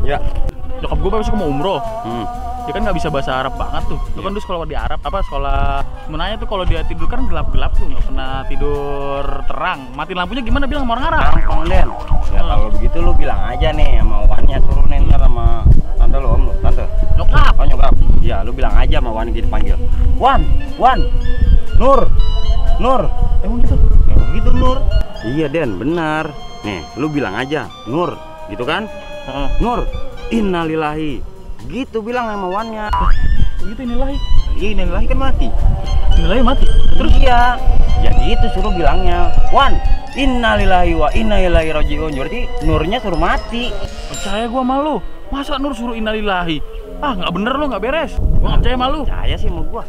Ya. Nyokap gue besok mau umroh. Dia kan nggak bisa bahasa Arab banget tuh. Itu kan dulu sekolah di Arab, sekolah sebenarnya tuh kalau dia tidur kan gelap-gelap tuh, nggak pernah tidur terang. Matiin lampunya gimana bilang sama orang Arab? Gampang Den. Ya kalau begitu lu bilang aja nih sama Wannya turunin ntar sama tante lu, om lu, tante. Nyokap. Oh nyokap. Ya lu bilang aja sama Wan gitu panggil. Wan, Nur. Emang gitu? Ya gitu Nur. Iya Den, benar. Nih, lu bilang aja Nur, gitu kan? Nur, innalillahi. Gitu bilang sama Wannya. Gitu inilah. Iya, innalillahi kan mati. Inilah mati. Terus iya. Ya gitu suruh bilangnya. Wan, innalillahi wa inna ilaihi rajiun. Berarti Nurnya suruh mati. Percaya gua sama lu. Masa Nur suruh innalillahi? Ah, nggak bener lu, nggak beres. Gua nggak percaya sama lu. Percaya sih sama gua.